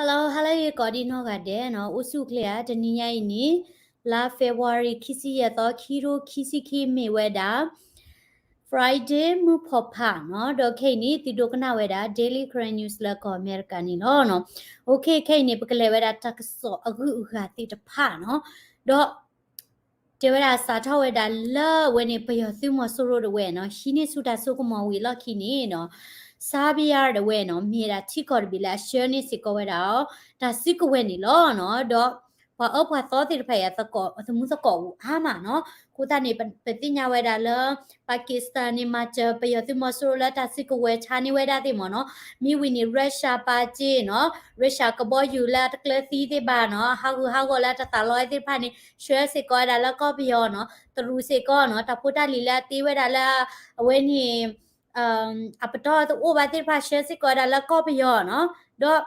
Hello, hello ယကိးဒံနီၢ်ဂၤဒဲးနီၤ, အိၣ်ဆူၣ်အိၣ်ချ့ဧါ. တနံၤညါအံၤန့ၣ် လါ February ခံဆံယဲၢ်သီ ခံကထိခံဆံခံ မ့ၢ်ဝဲဒၣ် Friday မုၢ်ဖီဖးနီၤ, ဒီးခဲအံၤန့ၣ် သုဒိကနၣ်ဝဲဒၣ် Daily Karen News လၢကီၢ်အမဲရကၤန့ၣ်လီၤနီၤ. Okay, ခဲအံၤန့ၣ် ပကလဲၤဝဲဒၣ်တၢ်ကစီၣ်အဂုၤအဂၤသ့ၣ်တဖၣ်နီၤ, ဒီး တဲဝဲဒၣ်စးထီၣ်ဝဲဒၣ်လၢအဝဲန့ၣ် ပယီၤသုးမီၤစိရိၤဒၣ်ဝဲနီၤ, ဟံးန့ၢ်ဆူၣ်တၢ်စိကမီၤဝံၤအလီၢ်ခံန့ၣ်နီၤ, Serbia ဒၣ်ဝဲနီၤ, မ့ၢ်ဝဲဒၣ်ထံကီၢ်တဘ့ၣ်လၢအဆှၢန့ၢ်စ့ၢ်ကီးဝဲဒၣ်အီၤ တၢ်စုကဝဲၤန့ၣ်လီၤနီၤ. ဒီးပှၤအၢပှၤသီသ့ၣ်တဖၣ်အံၤ သမူသကိးအိၣ်အါမးနီၤ. အဃိသတးန့ၣ် ပသ့ၣ်ညါဝဲဒၣ်လၢ Pakistan န့ၣ် မၤစၢၤပယီၤသုးမီၤစိရိၤလၢတၢ်စုကဝဲၤဆါန့ၢ်ဝဲဒၣ်သ့ၣ်မးနီၤ. မ့ၢ်ဝံၤန့ၣ် Russia ပာ်စ့နီၤ, Russia ကဘီယူၤလၢအတကျၢၤသံသ့ၣ်ဘၣ်နီၤ, ဟးဂူာ်ဟးဂီၤလၢတသးလီသ့ၣ်တဖၣ်န့ၣ် ဆှၢစ့ၢ်ကီးဝဲဒၣ်လၢကီၢ်ပယီၤနီၤ. တရူးစ့ၢ်ကီးနီၤ, တၢ်ဖိတၢ်လံၤလၢအတ့ဝဲဒၣ်လၢ အဝဲန့ၣ် အပတီၢ်တအိၣ်ဘၣ်သ့ၣ်တဖၣ် ဆှၢစ့ၢ်ကီးဝဲဒၣ်လၢကီၢ်ပယီၤနီၤ. ဒီး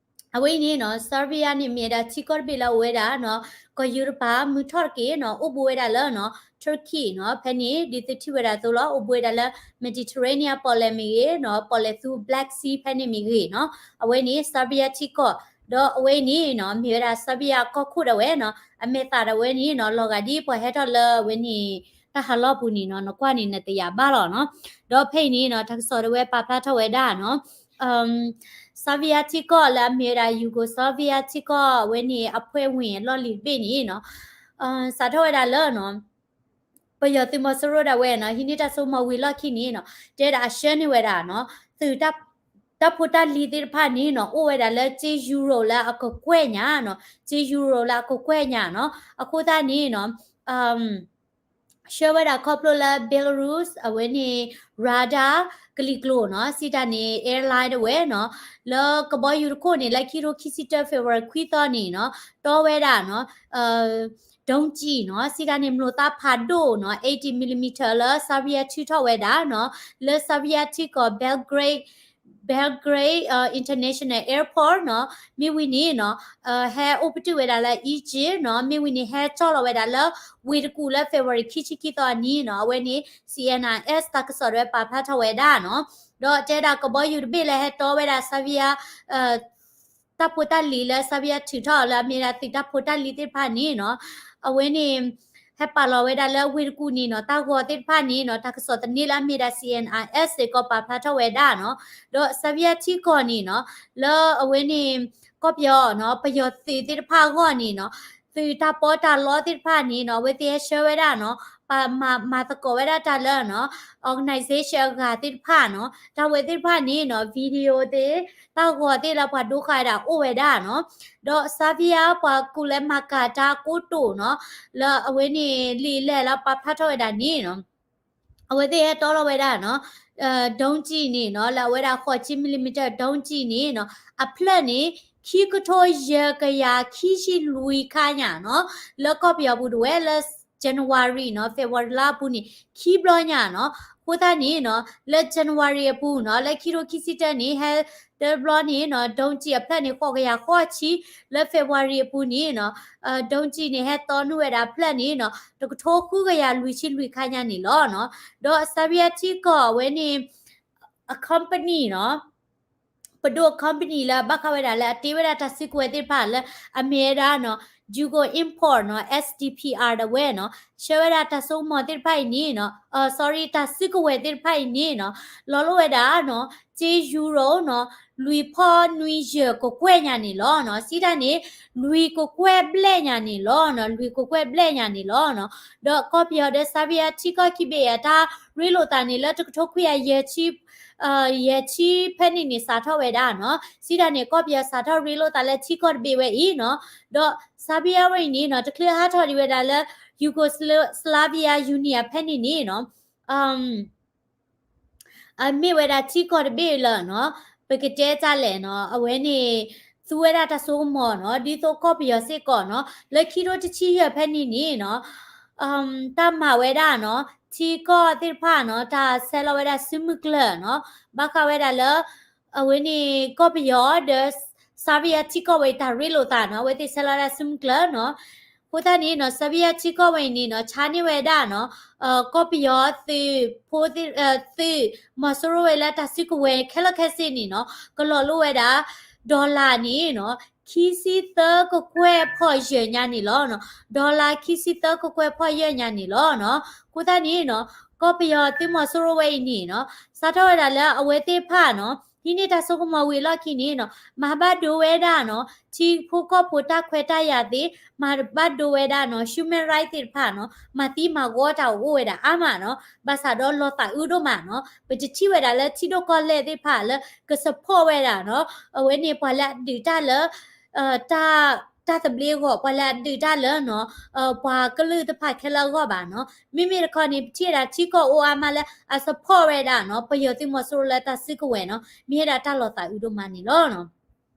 အဝဲအံၤန့ၣ်နီၤ, Serbia န့ၣ် မ့ၢ်ဝဲဒၣ်ထံကီၢ်တဘ့ၣ်လၢအအိၣ်ဝဲဒၣ်နီၤ, ကီၢ်ယူရပၤမုၢ်ထီၣ်တက့ၢ်နီၤ, အိၣ်ဘူးဝဲဒၣ်လၢနီၤ Turkey နီၤ, ဖဲန့ၣ် ဒ်သုထံၣ်ဝဲဒၣ်အသိးလီၤ, အိၣ်ဘူးဝဲဒၣ်လၢ Mediterranean ပီၣ်လဲၣ်မ့ၢ်ဂ့ၤနီၤ, ပီၣ်လဲၣ်သူ Black Sea ဖဲန့ၣ်မ့ၢ်ဂ့ၤနီၤ, အဝဲန့ၣ် Serbia ထံကီၢ်, ဒီးအဝဲအံၤန့ၣ်နီၤ, မ့ၢ်ဝဲဒၣ် Serbia ကီၢ်ခိၣ်ဒၣ်ဝဲနီၤ, အမဲာ်သၣ်ဒၣ်ဝဲန့ၣ်နီၤ, လီၤဂာ်ဒ်ပှၤဟဲထီၣ်လၢအဝဲန့ၣ် တၢ်ဟးလီၢ်ပူၤန့ၣ်နီၤ, နကွၢ်န့ၣ်နတယာ်ဘၣ်လီၤနီၤ. ဒီးဖဲအံၤန့ၣ်နီၤ, တၢ်ကစီၣ်ဒၣ်ဝဲပာ်ဖျါထီၣ်ဝဲဒၣ်နီၤ Serbia ထံကီၢ်လၢအမ့ၢ်ဝဲဒၣ် Yugoslavia ထံကီၢ်အဝဲန့ၣ် အဖှဲဝ့ၢ်အလီၢ်လံၤတဘ့ၣ်န့ၣ်နီၤ, စးထီၣ်ဝဲဒၣ်လၢနီၤ, ပယီၤသုးမီၤစိရိၤဒၣ်ဝဲနီၤ, ဟံးန့ၢ်တၢ်စိကမီၤဝံၤအလီၢ်ခံန့ၣ်နီၤ, တဲဒၣ်အဆှၢန့ၢ်ဝဲဒၣ်နီၤ, သုးတၢ်ဖိတၢ်လံၤသ့ၣ်တဖၣ်န့ၣ်နီၤ, အိၣ်ဝဲဒၣ်လၢစ့ Euro လၢအကကွဲၢ်ညါနီၤ, စ့ Euro လၢအကကွဲၢ်ညါနီၤ, အဃိသတးန့ၣ်နီၤ ဆှၢဝဲဒၣ်ခီဖျိလၢ Belarus အဝဲန့ၣ် Rada ကလံၤကျိာ်နီၤ, စံးတၢ်န့ၣ် airline ဒၣ်ဝဲနီၤ, လၢကဘီယူၤတခိၣ်န့ၣ် လၢခံကထိခံဆံတၢ February ခွံသီန့ၣ်နီၤ, တီဝဲဒၣ်နီၤ ဒုံးကျည် နီၤ, စံးတၢ်န့ၣ် မျိာ်သၣ်ဖးဒိၣ်နီၤ eighty millimeter လၢ Serbia ထုးထီၣ်ဝဲဒၣ်နီၤ, လၢ Serbia ထံကီၢ် Belgrade Belgrade International Airport နီၤ, မ့ၢ်ဝံၤန့ၣ်နီၤ ဟဲအိၣ်ပတုာ်ဝဲဒၣ်လၢ Egypt နီၤ, မ့ၢ်ဝံၤန့ၣ် ဟဲကၠီၣ်လီၤဝဲဒၣ်လၢ ဝ့ၢ်တကူၣ်လၢ February ခံဆံခံသီအနံၤနီၤ, အဝဲန့ၣ် C N I S တၢ်ကစီၣ်ဒၣ်ဝဲပာ်ဖျါထီၣ်ဝဲဒၣ်နီၤ, ဒီးတဲဒၣ်ကဘီယူၤတဘ့ၣ်လၢဟဲတီဝဲဒၣ် Serbia တၢ်ဖိတၢ်လံၤလၢ Serbia ထုးထီၣ်လၢအမ့ၢ်ဒၣ်သုးတၢ်ဖိတၢ်လံၤသ့ၣ်တဖၣ်န့ၣ်နီၤ, အဝဲန့ၣ် ဟဲပာ်လီၤဝဲဒၣ်လၢဝ့ၢ်တကူၣ်န့ၣ်နီၤ, တၢ်ဂီၤသ့ၣ်တဖၣ်န့ၣ်နီၤ, တၢ်ကစီၣ်သန့လၢအမ့ၢ်ဒၣ် C N I S စ့ၢ်ကီးပာ်ဖျါထီၣ်ဝဲဒၣ်နီၤ, ဒီး Serbia ထံကီၢ်န့ၣ်နီၤ, လၢအဝဲန့ၣ် ကီၢ်ပယီၤနီၤ, ပယီၤသုးသ့ၣ်တဖၣ်အဂီၢ်န့ၣ်နီၤ, သုးတၢ်ပီးတၢ်လီသ့ၣ်တဖၣ်န့ၣ်နီၤ, အဝဲသ့ၣ်ဟဲဆှၢဝဲဒၣ်နီၤ, ပာ်မၤ မၤသကိးဝဲဒၣ်တၢ်လၢနီၤ organization အဂၤသ့ၣ်တဖၣ်နီၤ, တၢ်ဝဲသ့ၣ်တဖၣ်န့ၣ်နီၤ, video သ့ၣ် တၢ်ဂီၤသ့ၣ်လၢပှၤဒိဃာ်ဝဲဒၣ်အိၣ်ဝဲဒၣ်နီၤ, ဒီး Serbia ပှၤကူၣ်လဲၤမၤကၤတၢ်ကိတိာ်နီၤ, လၢအဝဲန့ၣ် လံာ်လဲၢ်လၢပာ်ဖျါထီၣ်ဝဲဒၣ်န့ၣ်နီၤ အဝဲသ့ၣ်ဟဲတီလီၤဝဲဒၣ်နီၤ, ဒုံးကျည် န့ၣ်နီၤ, လၢအဝဲဒၣ်ဃိးဆံ millimeter ဒုံးကျည် န့ၣ်နီၤ, အဖျၢၣ်န့ၣ် ခံကထိယဲၢ်ကယၤခံဆံလွံၢ်ခါညါနီၤ, လၢကီၢ်ပယီၤပူၤဒၣ်ဝဲ လၢ January နီၤ, February လါအပူၤန့ၣ် ခံဘျီညါနီၤ, အဃိသတးန့ၣ်နီၤ, လၢ January အပူၤနီၤ, လၢခံကထိခံဆံတၢန့ၣ် ဟဲတဘျီန့ၣ်နီၤ, ဒုံးကျည် အဖျၢၣ်န့ၣ် ဃိးကယၤဃိးဆံ, လၢ February အပူၤန့ၣ်နီၤ, ဒုံးကျည် န့ၣ် ဟဲတီနုာ်ဝဲဒၣ်အဖျၢၣ်န့ၣ်နီၤ, တကထိဃုကယၤလွံၢ်ဆံလွံၢ်ခါညါန့ၣ်လီၤနီၤ, ဒီး Serbia ထံကီၢ်အဝဲန့ၣ် အ company နီၤ, ပဒိၣ် company လၢဘၣ်ဃးဝဲဒၣ်လၢအတ့ဝဲဒၣ်တၢ်စုကဝဲၤသ့ၣ်တဖၣ်လၢအမ့ၢ်ဝဲဒၣ်နီၤ, Jugo Import နီၤ, S D P R ဒၣ်ဝဲနီၤ, ဆှၢဝဲဒၣ်တၢ်စိကမီၤသ့ၣ်တဖၣ်အံၤန့ၣ်နီၤ, အ sorry တၢ်စုကဝဲၤသ့ၣ်တဖၣ်အံၤန့ၣ်နီၤ, လီၤလိာ်ဝဲဒၣ်နီၤ, စ့ euro နီၤ, လွံၢ်ဖီနွံယဲၢ်ကကွဲၢ်ညါန့ၣ်လီၤနီၤ, စံးတၢ်န့ၣ် လွံၢ်ကကွဲၢ်ဘျဲၣ်ညါန့ၣ်လီၤနီၤ, လွံၢ်ကကွဲၢ်ဘျဲၣ်ညါန့ၣ်လီၤနီၤ, ဒီးကီၢ်ပယီၤဒီး Serbia ထံကီၢ်ခံဘ့ၣ်အတၢ်ရ့လိာ်သးန့ၣ် လၢတကထိခွံကယၤယဲၢ်ဆံ ယဲၢ်ဆံဖဲန့ၣ်န့ၣ် စးထီၣ်ဝဲဒၣ်နီၤ, စံးတၢ်န့ၣ် ကီၢ်ပယီၤစးထီၣ်ရ့လိာ်သးလၢထံကီၢ်တဘ့ၣ်ဝဲအံၤနီၤ, ဒီး Serbia ဝဲအံၤန့ၣ်နီၤ တချုးဟးထီၣ်ဒံးဝဲဒၣ်လၢ Yugoslavia Union ဖဲန့ၣ်န့ၣ်နီၤ, အမ့ၢ်ဝဲဒၣ်ထံကီၢ်တဘ့ၣ်လၢနီၤ, ပကတဲတၢ်လဲၣ်နီၤ, အဝဲန့ၣ် သူဝဲဒၣ်တၢ်စိကမီၤနီၤ, ဒ်သိးကီၢ်ပယီၤစ့ၢ်ကီးနီၤ, လၢခံထိတဆံယဲၢ်ဖဲန့ၣ်န့ၣ်နီၤ, တၢ်မၤဝဲဒၣ်နီၤ, ထံကီၢ်သ့ၣ်တဖၣ်နီၤ, တၢ်ဆဲးလီၤဝဲဒၣ်စုမုၢ်ကျၢၤနီၤ, ဘၣ်ဃးဝဲဒၣ်လၢ အဝဲန့ၣ် ကီၢ်ပယီၤဒီး Serbia ထံကီၢ်ဝဲအံၤ တၢ်ရ့လိာ်သးနီၤ, အဝဲသ့ၣ်ဆဲးလီၤဝဲဒၣ်စုမုၢ်ကျၢၤနီၤ, အဃိသတးန့ၣ်နီၤ, Serbia ထံကီၢ်ဝဲအံၤန့ၣ်နီၤ, ဆါန့ၢ်ဝဲဒၣ်နီၤ, ကီၢ်ပယီၤသုးဖိသ့ၣ်, သုးမီၤစိရိၤဝဲလၢတၢ်စုကဝဲၤခဲလၢာ်ခဲဆ့န့ၣ်နီၤ, ကလီၤလိာ်ဝဲဒၣ် dollar န့ၣ်နီၤ ခံဆံသၢကကွဲၢ်ဖီၣ်ယဲၢ်ညါန့ၣ်လီၤနီၤ. dollar ခံဆံသၢကကွဲၢ်ဖီၣ်ယဲၢ်ညါန့ၣ်လီၤနီၤ. အဃိသတးန့ၣ်နီၤ ကီၢ်ပယီၤသုးမီၤစိရိၤဝဲအံၤန့ၣ်နီၤ စးထီၣ်ဝဲဒၣ်လၢအဝဲသ့ၣ်တဖၣ်နီၤ ဟံးန့ၢ်တၢ်စိကမီၤဝံၤအလီၢ်ခံန့ၣ်နီၤ မၤဘၣ်ဒိဝဲဒၣ်နီၤ ထံဖိကီၢ်ဖိတၢ်ခွဲးတၢ်ယာ်သ့ၣ် မၤဘၣ်ဒိဝဲဒၣ်နီၤ human right သ့ၣ်တဖၣ်နီၤ မၤသံမၤဂီၤတၢ်အိၣ်ဝဲဒၣ်အါမးနီၤ. ဘၣ်ဆၣ်ဒီးလီၤသးအုးဒိၣ်မးနီၤ ပတထံၣ်ဝဲဒၣ်လၢထံဒိၣ်ကီၢ်လဲၢ်သ့ၣ်တဖၣ်လၢက support ဝဲဒၣ်နီၤ အဝဲန့ၣ်ပှၤလၢအဒုးတၢ်လၢ တၢ် တၢ်သဘျ့အဂီၢ် ပှၤလၢအဒုးတၢ်လၢနီၤ ပှၤကလုာ်တဖၣ်ခဲလၢာ်အဂီၢ်ဘၣ်နီၤ. မ့မ့ၢ်တခီန့ၣ် ပထံၣ်ဝဲဒၣ်ထံကီၢ်အိၣ်အါမးလၢအ support ဝဲဒၣ်နီၤ ပယီၤသုးမီၤစိရိၤလၢတၢ်စုကဝဲၤနီၤ မ့ၢ်ဝဲဒၣ်တၢ်လီၤသးအုးဒိၣ်မးန့ၣ်လီၤနီၤ.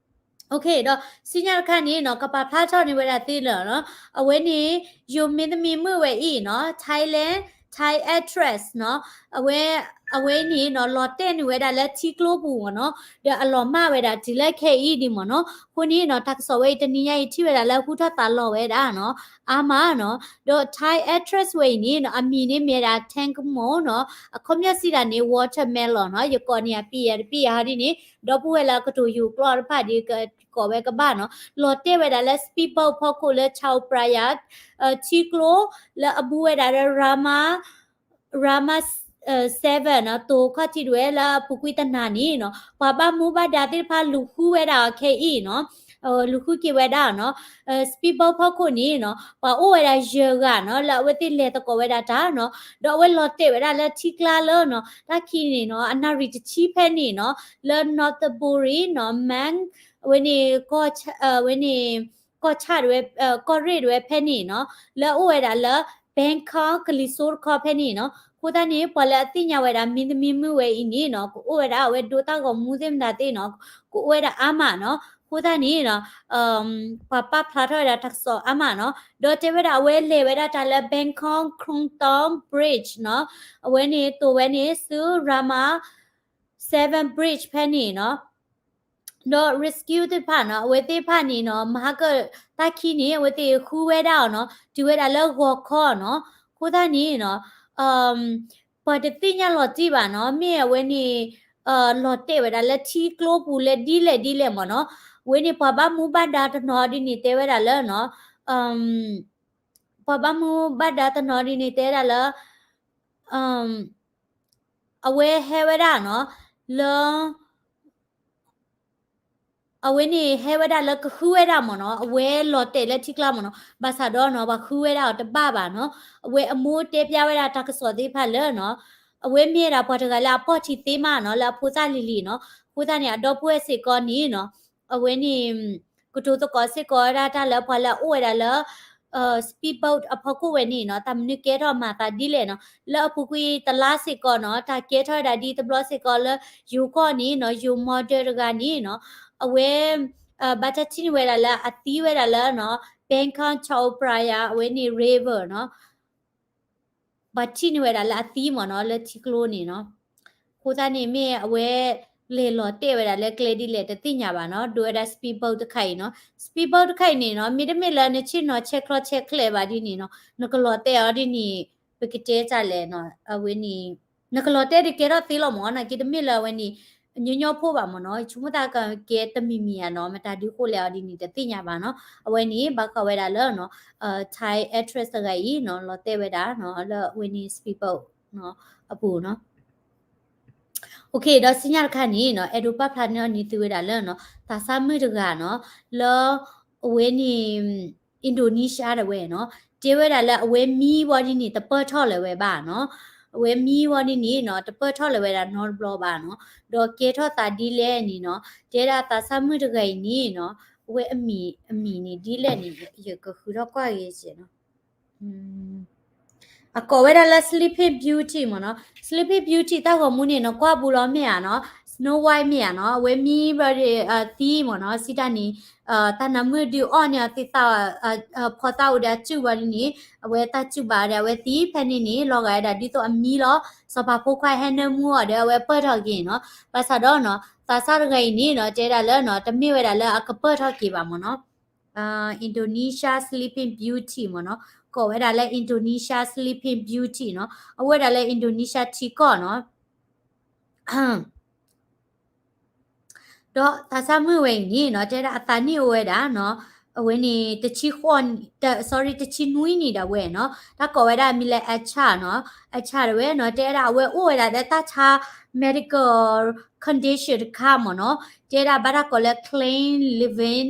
ဒီးဆူညါတခါန့ၣ်နီၤ ကပာ်ဖျါထီၣ်န့ၢ်ဝဲဒၣ်သ့လၢာ်နီၤ အဝဲန့ၣ် ယိၤမ့သမံမုၣ်ဝဲအံၤနီၤ Thailand Thai actress နီၤ အဝဲ အဝဲန့ၣ်နီၤ လီၤတဲာ်န့ၢ်ဝဲဒၣ်လၢထံကျိပူၤမ့ၢ်နီၤ ဒီးအလီၤမၢ်ဝဲဒၣ်တုၤလၢခဲအံၤဒံးမ့ၢ်နီၤ. အဃိန့ၣ်နီၤ တၢ်ကစီၣ်ဝဲအံၤတနံၤညါအံၤထံၣ်ဝဲဒၣ်လၢဟူထီၣ်သါလီၤဝဲဒၣ်နီၤ အါမးနီၤ. ဒီး Thai actress ဝဲအံၤန့ၣ်နီၤ အမံၤန့ၣ်မ့ၢ်ဝဲဒၣ် Tangmo နီၤ အခီပညီစံးဒၣ်န့ၣ် watermelon နီၤ ယကိးန့ၢ်ယၤပံယၤတပံယၤဟီဒ်န့ၣ် ဒီပုၢ်ဝဲၢ်လၢအကတိၤယိၤကျိာ်တဖၣ်ဒ်ကိးဝဲကဘၣ်နီၤ လီၤတဲာ်ဝဲဒၣ်လၢ speedboat ဖီခိၣ်လၢ Chao Phraya ထံကျိ လၢအဘူးဝဲဒၣ်လၢ Rama Rama seven နီၤ တိၤခီၣ်ထံးဒၣ်ဝဲလၢအပူၤကွံာ်တနၤန့ၣ်နီၤ ပှၤဘၣ်မူဘၣ်ဒါသ့ၣ်တဖၣ်လူၤဃုဝဲဒၣ်အီၤခဲအံၤနီၤ လူၤဃုက့ၤဝဲဒၣ်နီၤ speedboat ဖီခိၣ်န့ၣ်နီၤ ပှၤအိၣ်ဝဲဒၣ်ယဲၢ်ဂၤနီၤ လၢအဝဲသ့ၣ်လဲၤသကိးဝဲဒၣ်တၢ်နီၤ ဒီးအဝဲလီၤတဲာ်ဝဲဒၣ်လၢထံကျါလၢနီၤ တၢ်ခံန့ၣ်နီၤ အနၣ်ရံၣ်တဆံဖဲန့ၣ်နီၤ လၢ Nonthaburi နီၤ Mang အဝဲန့ၣ် အဝဲန့ၣ် ကီၢ်ဆၣ်ဒၣ်ဝဲ ကီၢ်ရ့ၣ်ဒၣ်ဝဲဖဲန့ၣ်နီၤ လၢအအိၣ်ဝဲဒၣ်လၢ Bangkok ကလံၤစိးတခီဖဲန့ၣ်နီၤ. အဃိသတးန့ၣ် ပှၤလၢအသ့ၣ်ညါဝဲဒၣ် မ့တမ့ၢ်မုၣ်ဝဲအံၤန့ၣ်နီၤ ကအိၣ်ဝဲဒၣ်အဝဲဒိတၢ်ဂီၤမူသ့ၣ်မတၤသ့ၣ်နီၤ ကအိၣ်ဝဲဒၣ်အါမးနီၤ. အဃိသတးန့ၣ်နီၤ ပှၤပာ်ဖျါထီၣ်ဝဲဒၣ်တၢ်ကစီၣ်အါမးနီၤ ဒီးတဲဝဲဒၣ်အဝဲလဲၤဝဲဒၣ်တၢ်လၢ Bangkok Krung Thom Bridge နီၤ အဝဲန့ၣ်တိၤဝဲန့ၣ်ဆူ Rama seven Bridge ဖဲန့ၣ်နီၤ ဒီး rescue သ့ၣ်တဖၣ်နီၤ အဝဲသ့ၣ်တဖၣ်န့ၣ်နီၤ မဟါက တၢ်ခံန့ၣ် အဝဲသ့ၣ်ဃုဝဲဒၣ်အီၤနီၤ တုၤဝဲဒၣ်လၢဂီၤခီနီၤ. အဃိသတးန့ၣ်နီၤ ပှၤတသ့ၣ်ညါလီၤတံၢ်ဘၣ်နီၤ မ့ၢ်အဝဲန့ၣ် လီၤတဲာ်ဝဲဒၣ်လၢထံကျိပူၤလၢဒ်လဲၣ်ဒ်လဲၣ်မ့ၢ်နီၤ. အဝဲန့ၣ်ပှၤဘၣ်မူဘၣ်ဒါတနီၤဒ်န့ၣ်တဲဝဲဒၣ်လၢနီၤ ပှၤဘၣ်မူဘၣ်ဒါတနီၤဒ်န့ၣ်တဲဝဲဒၣ်လၢ အဝဲဟဲဝဲဒၣ်နီၤ လၢ အဝဲန့ၣ်ဟဲဝဲဒၣ်လၢကဃုဝဲဒၣ်မ့ၢ်နီၤ အဝဲလီၤတဲာ်လၢထံကျါမ့ၢ်နီၤ ဘၣ်ဆၣ်ဒီးနီၤ ပှၤဃုဝဲဒၣ်အီၤတဘၣ်ဘၣ်နီၤ အဝဲအမိၢ်တဲပျါဝဲဒၣ်တၢ်ကစီၣ်သ့ၣ်တဖၣ်လၢနီၤ အဝဲမ့ၢ်ဝဲဒၣ်ပှၤတဂၤလၢအပီၢ်ထံသ့မးနီၤ လၢအဖိသၣ်လံၤလံၤနီၤ အဃိသတးန့ၣ် အဒီပုၢ်ဝဲၢ်စ့ၢ်ကီးန့ၣ်နီၤ အဝဲန့ၣ် ကတိၤသကိးစ့ၢ်ကီးဝဲဒၣ်တၢ်လၢပှၤလၢအအိၣ်ဝဲဒၣ်လၢ speedboat အဖီခိၣ်ဝဲန့ၣ်နီၤ တၢ်မနုၤကဲထီၣ်မၤသးဒ်လဲၣ်နီၤ လၢအပူၤကွံာ်တလါစ့ၢ်ကီးနီၤ တၢ်ကဲထီၣ်ဝဲဒၣ်ဒ်တဘျီစ့ၢ်ကီးလၢ ယိၤကီၢ်န့ၣ်နီၤ ယိၤ model တဂၤန့ၣ်နီၤ အဝဲ ဘၣ်တၢ်ထံၣ်န့ၢ်ဝဲဒၣ်လၢအသံဝဲဒၣ်လၢနီၤ Bangkok Chao Phraya အဝဲန့ၣ် river နီၤ ပှၤထံၣ်န့ၢ်ဝဲဒၣ်လၢအသံမ့ၢ်နီၤ လၢထံကျိန့ၣ်နီၤ အဃိသတးန့ၣ်မ့ၢ်အဝဲ လဲၤလီၤတဲာ်ဝဲဒၣ်လၢကျဲဒ်လဲၣ်တသ့ၣ်ညါဘၣ်နီၤ ဒိးဝဲဒၣ် speedboat တခါအံၤနီၤ speedboat တခါအံၤန့ၣ်နီၤ မ့တမ့ၢ်လၢနဆ့ၣ်နီၤဆဲးချီဆဲးချဲးဘၣ်ဒ်န့ၣ်နီၤ နကလီၤတဲာ်အီၤဒ်န့ၣ် ပကတဲတၢ်လဲၣ်နီၤ အဝဲန့ၣ် နကလီၤတဲာ်တကဲထီၣ်သ့လီၤမ့ၢ် နာ်က့တမ့ၢ်လၢအဝဲန့ၣ် ညီညီဖိဘၣ်မ့ၢ်နီၤ ဆိကမိၣ်သးကကဲတမံၤမံၤဧါနီၤ မတၤဒုးဃိလဲၣ်အီၤဒ်န့ၣ် တသ့ၣ်ညါဘၣ်နီၤ အဝဲန့ၣ် ဘၣ်ဃးဝဲဒၣ်လၢနီၤ Thai actress တဂၤအံၤနီၤ လီၤတဲာ်ဝဲဒၣ်နီၤ လၢအဝဲန့ၣ် speedboat နီၤ အပူၤနီၤ ဒီးဆူညါတခါန့ၣ်နီၤ အဲၣ်ဒိးပာ်ဖျါန့ၢ်အီၤန့ၢ်သုဝဲဒၣ်လၢနီၤ သးစၢ်မုၣ်တဂၤနီၤ လၢ အဝဲန့ၣ် Indonesia ဒၣ်ဝဲနီၤ တဲဝဲဒၣ်လၢအဝဲမံဘီဒ်န့ၣ် တပၢၢ်ထီၣ်လၢၤဝဲဘၣ်နီၤ အဝဲမံဘီဒ်န့ၣ်နီၤ တပၢၢ်ထီၣ်လၢၤဝဲဒၣ်နီတဘျီဘၣ်နီၤ ဒီးကဲထီၣ်သးဒ်လဲၣ်န့ၣ်နီၤ တဲဒၣ်သးစၢ်မုၣ်တဂၤအံၤန့ၣ်နီၤ အဝဲအမံၤ အမံၤန့ၣ်ဒ်လဲၣ်န့ၣ် ယကဃုထီၣ်ကွၢ်ဂ့ၤစ့ၢ်နီၤ အကိးဝဲဒၣ်လၢ Sleeping Beauty မ့ၢ်နီၤ Sleeping Beauty တၢ်ဂီၤမူန့ၣ်နီၤ ကွၢ်ဘူးလီၤမ့ၢ်ဧါနီၤ Snow White မ့ၢ်ဧါနီၤ အဝဲမံဘျီဒီး သံမ့ၢ်နီၤ စံးတၢ်န့ၣ် တၢ်နါမုၣ်ဒုးအီၣ်န့ၢ်အီၤသ့ၣ်သၣ် ဖီသၣ်အိၣ်ဒီးအစုၣ်ဘၣ်ဒ်န့ၣ် အဝဲတၢ်စုၣ်ဘၣ်ဒီးအဝဲသံဖဲန့ၣ်န့ၣ် လီၤဂာ်ဝဲဒၣ်ဒ်သိးအမံလီၤ စီၤပၤဖိခွါဟဲနၢမူအီၤဒီးအဝဲပၢၢ်ထီၣ်က့ၤနီၤ ဘၣ်ဆၣ်ဒီးနီၤ သးစၢ်တဂၤအံၤန့ၣ်နီၤ တဲဒၣ်လၢနီၤ တမ့ၢ်ဝဲဒၣ်လၢအကပၢၢ်ထီၣ်က့ၤဘၣ်မ့ၢ်နီၤ Indonesia Sleeping Beauty မ့ၢ်နီၤ ကိးဝဲဒၣ်လၢ Indonesia Sleeping Beauty နီၤ အဝဲဒၣ်လၢ Indonesia ထံကီၢ်နီၤ အ ဒီးသးစၢ်မုၣ်ဝဲအံၤန့ၣ်နီၤ တဲဒၣ်အသးနံၣ်အိၣ်ဝဲဒၣ်နီၤ, အဝဲန့ၣ် တဆံဃိး, sorry တဆံနွံနံၣ်ဒၣ်ဝဲနီၤ, တၢ်ကိးဝဲဒၣ်မံၤလၢ Acha နီၤ, Acha တဝဲနီၤ, တဲဒၣ်အဝဲအိၣ်ဝဲဒၣ်ဒီးတၢ်ဆါ medical condition တခါမ့ၢ်နီၤ, တဲဒၣ်ဘၣ်တၢ်ကိးလၢ Chronic Limb,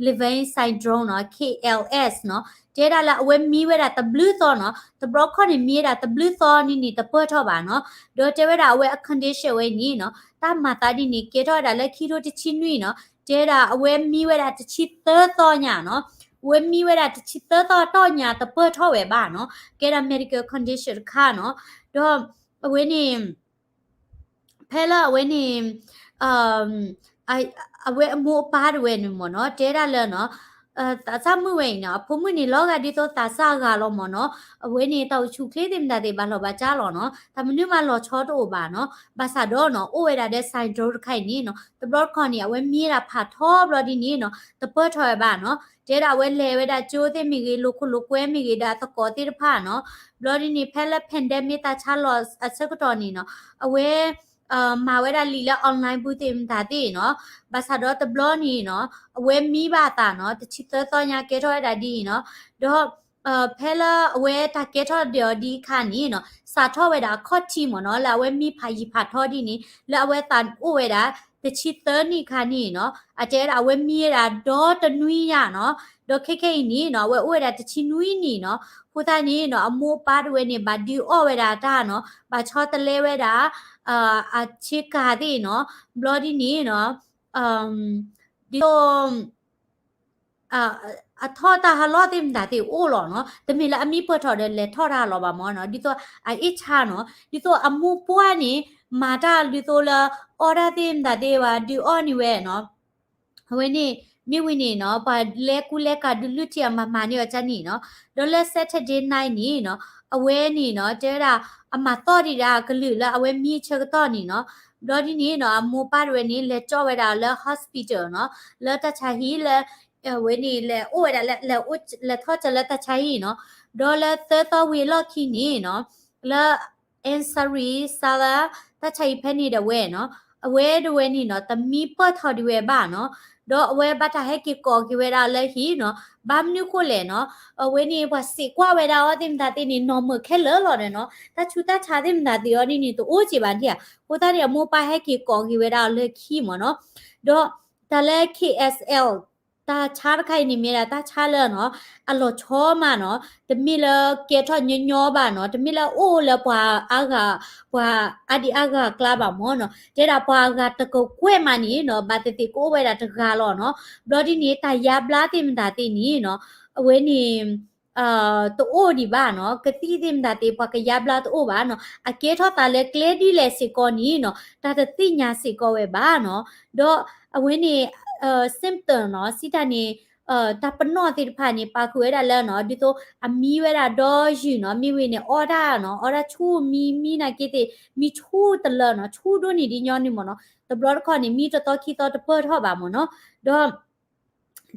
Limb Syndrome နီၤ, K L S နီၤ, တဲဒၣ်လၢအဝဲမံဝဲဒၣ်တဘျုးသီနီၤ, တဘျီခီၣ်န့ၣ်မံဝဲဒၣ်တဘျုးသီန့ၣ်န့ၣ် တပၢၢ်ထီၣ်ဘၣ်နီၤ, ဒီးတဲဝဲဒၣ်အဝဲအ condition ဝဲအံၤန့ၣ်နီၤ, တၢ်မၤသးဒ်န့ၣ် ကဲထီၣ်ဝဲဒၣ်လၢခံထိတဆံနွံနီၤ, တဲဒၣ်အဝဲမံဝဲဒၣ်တဆံသၢသီညါနီၤ, အဝဲမံဝဲဒၣ်တဆံသၢသီတီၢ်ညါတပၢၢ်ထီၣ်ဝဲဘၣ်နီၤ, ကဲဒၣ် medical condition တခါနီၤ, ဒီးအဝဲန့ၣ် ဖဲလၢအဝဲန့ၣ် အဝဲအမိၢ်အပၢ်တဝဲန့ၣ်မ့ၢ်နီၤ တဲဒၣ်လၢနီၤ, သးစၢ်မုၣ်ဝဲအံၤနီၤ အဖိမုၣ်န့ၣ် လီၤဂာ်ဒ်သိးသးစၢ်အဂၤလီၤမ့ၢ်နီၤ, အဝဲန့ၣ် တၢ်အိၣ်ဆူၣ်အိၣ်ချ့သ့ၣ်မတၤသ့ၣ် ဘၣ်လီၢ်ဘၣ်စးလီၤနီၤ, တၢ်မနုၤမးလီၤဆီတအိၣ်ဘၣ်နီၤ, ဘၣ်ဆၣ်ဒီးနီၤ အိၣ်ဝဲဒၣ်ဒီး syndrome တခါအံၤန့ၣ်နီၤ တဘျီတခီၣ်န့ၣ် အဝဲမံဝဲဒၣ်ဖးထီဘျီဒ်န့ၣ်နီၤ တပၢၢ်ထီၣ်ဝဲဘၣ်နီၤ, တဲဒၣ်အဝဲလဲၤဝဲဒၣ်ကၠိသ့ၣ်မ့ၢ်ဂ့ၤ လိာ်ခိၣ်လိာ်ကွဲမ့ၢ်ဂ့ၤ ဒီးအသကိးသ့ၣ်တဖၣ်နီၤ, ဘျီဒ်န့ၣ် ဖဲလၢ pandemic တၢ်ဆါလီၤအဆၢကတီၢ်န့ၣ်နီၤ အဝဲ မၤဝဲဒၣ်လံာ်လၢ online ပူၤသ့ၣ်မတၤသ့ၣ်နီၤ, ဘၣ်ဆၣ်ဒီးတဘျီန့ၣ်နီၤ အဝဲမံဘၣ်အသးနီၤ တဆံသၢသီညါကဲထီၣ်ဝဲဒၣ်ဒ်အံၤနီၤ, ဒီး ဖဲလၢအဝဲတၢ်ကဲထီၣ်ဒီးအီၤဒ်အခါန့ၣ်နီၤ စးထီၣ်ဝဲဒၣ်အခီၣ်ထံးမ့ၢ်နီၤ လၢအဝဲမံဖးယံာ်ဖးထီဒ်န့ၣ် လၢအဝဲသးအိၣ်ဝဲဒၣ် တဆံသၢနံၣ်အခါန့ၣ်နီၤ အတဲဝဲဒၣ်အဝဲမံဝဲဒၣ်ဒီတနွံညါနီၤ, ဒီးခဲခဲအံၤန့ၣ်နီၤ အဝဲအိၣ်ဝဲဒၣ်တဆံနွံနံၣ်နီၤ, အဃိသတးန့ၣ်နီၤ အမိၢ်အပၢ်တဝဲန့ၣ် ဘၣ်ဒုးအီၣ်ဝဲဒၣ်တၢ်နီၤ, ဘၣ်ဆီတလဲဝဲဒၣ် အဆ့ကၤသ့ၣ်နီၤ, ဘျီဒ်န့ၣ်နီၤ ဒ်သိး အထီၣ်တၢ်ဟးလီၢ်သ့ၣ်မတၤသ့ၣ်အိၣ်လီၤနီၤ, တမ့ၢ်လၢအမံပၢၢ်ထီၣ်ဒီးလဲၤထီၣ်တၢ်လီၤဘၣ်မ့ၢ်နီၤ, ဒ်သိးအအ့ၣ်ဆါနီၤ, ဒ်သိးအမိၢ်ပှၢ်န့ၣ် မၤတၢ်ဒ်သိးလၢ အီၣ်တၢ်သ့ၣ်မတၤသ့ၣ်ဝဲ ဒုးအီၣ်န့ၢ်ဝဲနီၤ အဝဲန့ၣ် မ့ၢ်ဝံၤန့ၣ်နီၤ ပှၤလဲၤကူလဲၤကၤဒုးလုၢ်ထံအီၤမၤမၤန့ၢ်အီၤကန့ၣ်နီၤ, ဒီးလၢ Saturday night န့ၣ်နီၤ အဝဲန့ၣ်နီၤ တဲဝဲဒၣ် အမၤသီၣ်ဒံးဒၣ်ကလုာ်လၢအဝဲမံအဆၢကတီၢ်န့ၣ်နီၤ, ဘျီဒ်န့ၣ်နီၤ အမိၢ်ပၢ်တဝဲန့ၣ် လဲၤကၠီဝဲဒၣ်လၢ hospital နီၤ, လၢတၢ်ဆါဟံၣ်လၢ အဝဲန့ၣ် လဲၤအိၣ်ဝဲဒၣ် လဲၤထီၣ်ကၢလၢတၢ်ဆါဟံၣ်နီၤ, ဒီးလၢသၢသီဝံၤအလီၢ်ခံန့ၣ်နီၤ လၢ Ansari Salah တၢ်ဆါဟံၣ်ဖဲန့ၣ်ဒၣ်ဝဲနီၤ, အဝဲတဝဲန့ၣ်နီၤ တမံပၢၢ်ထီၣ်ဒံးဝဲဘၣ်နီၤ, ဒီးအဝဲဘၣ်တၢ်ဟဲက့ၤကိးက့ၤဝဲဒၣ်လၢဟံၣ်နီၤ, ဘၣ်မနုၤဃိလဲၣ်နီၤ, အဝဲန့ၣ် ပှၤစံးကွၢ်ဝဲဒၣ်အီၤသ့ၣ်မတၤသ့ၣ်န့ၣ် normal ခဲလၢာ်လီၤန့ၣ်နီၤ, တၢ်ဆူးတၢ်ဆါသ့ၣ်မတၤသ့ၣ်အီၤဒ်န့ၣ် တအိၣ်က့ၤဘၣ်ဒံးဧါ, အဃိသတးန့ၣ် အမိၢ်ပၢ်ဟဲက့ၤကိးက့ၤဝဲဒၣ်အီၤလၢခံမ့ၢ်နီၤ, ဒီးတၢ်လၢ K S L တၢ်ဆါတခါအံၤန့ၣ် မ့ၢ်ဒၣ်တၢ်ဆါလၢနီၤ အလီၤဆီမးနီၤ, တမ့ၢ်လၢကဲထီၣ်ညီညီဘၣ်နီၤ, တမ့ၢ်လၢအိၣ်လၢပှၤအါဂၤ ပှၤအါဒံအါဂၤအကျါဘၣ်မ့ၢ်နီၤ, တဲဒၣ်ပှၤအဂၤတကကွဲၢ်မးန့ၣ်နီၤ ဘၣ်သ့ၣ်သ့ၣ်ကအိၣ်ဝဲဒၣ်တဂၤလီၤနီၤ, ဘျီဒ်န့ၣ် တၢ်ယါဘျါသ့ၣ်မတၤသ့ၣ်န့ၣ်နီၤ အဝဲန့ၣ် တအိၣ်ဒံးဘၣ်နီၤ, ကသံၣ်သ့ၣ်မတၤသ့ၣ် ပှၤကယါဘျါတအိၣ်ဘၣ်နီၤ, အကဲထီၣ်သးလၢကျဲဒ်လဲၣ်စ့ၢ်ကီးန့ၣ်နီၤ တၢ်တသ့ၣ်ညါစ့ၢ်ကီးဝဲဘၣ်နီၤ, ဒီးအဝဲန့ၣ် symptom နီၤ စံးတၢ်န့ၣ် တၢ်ပနီၣ်သ့ၣ်တဖၣ်န့ၣ် ပာ်ဃုာ်ဝဲဒၣ်လၢနီၤ ဒ်သိးအမံဝဲဒၣ်ဒီယုၢ်နီၤ, မ့ၢ်ဝံၤန့ၣ် အီၣ်တၢ်နီၤ အီၣ်တၢ်ဆူၣ်မံ မံနာ်က့သ့ၣ် မံဆူၣ်တလၢနီၤ ဆူၣ်ဒိၣ်န့ၢ်ဒ်ညီနုၢ်မ့ၢ်နီၤ, တဘျီတခီၣ်န့ၣ် မံတသီခံသီတပၢၢ်ထီၣ်ဘၣ်မ့ၢ်နီၤ, ဒီး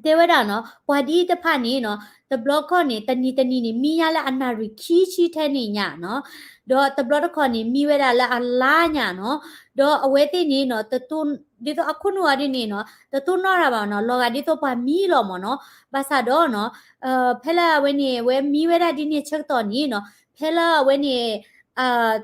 တဲဝဲဒၣ်နီၤ ပှၤဒ်တဖၣ်န့ၣ်နီၤ တဘျီတခီၣ်န့ၣ် တနံၤတနံၤန့ၣ် မံညါလၢအနၣ်ရံၣ်ခံဆံထဲန့ၣ်ညါနီၤ, ဒီးတဘျီတခီၣ်န့ၣ် မံဝဲဒၣ်လၢအလါညါနီၤ, ဒီးအဝဲသ့ၣ်န့ၣ်နီၤ ဒ်သိးအခိၣ်နူာ်အီၤဒ်န့ၣ်နီၤ တတိၢ်နီၣ်တၢ်ဘၣ်နီၤ, လီၤဂာ်ဒ်သိးပှၤမံလီၤမ့ၢ်နီၤ, ဘၣ်ဆၣ်ဒီးနီၤ ဖဲလၢအဝဲန့ၣ် အဝဲမံဝဲဒၣ်ဒ်န့ၣ်ဆၢကတီၢ်န့ၣ်နီၤ ဖဲလၢအဝဲန့ၣ်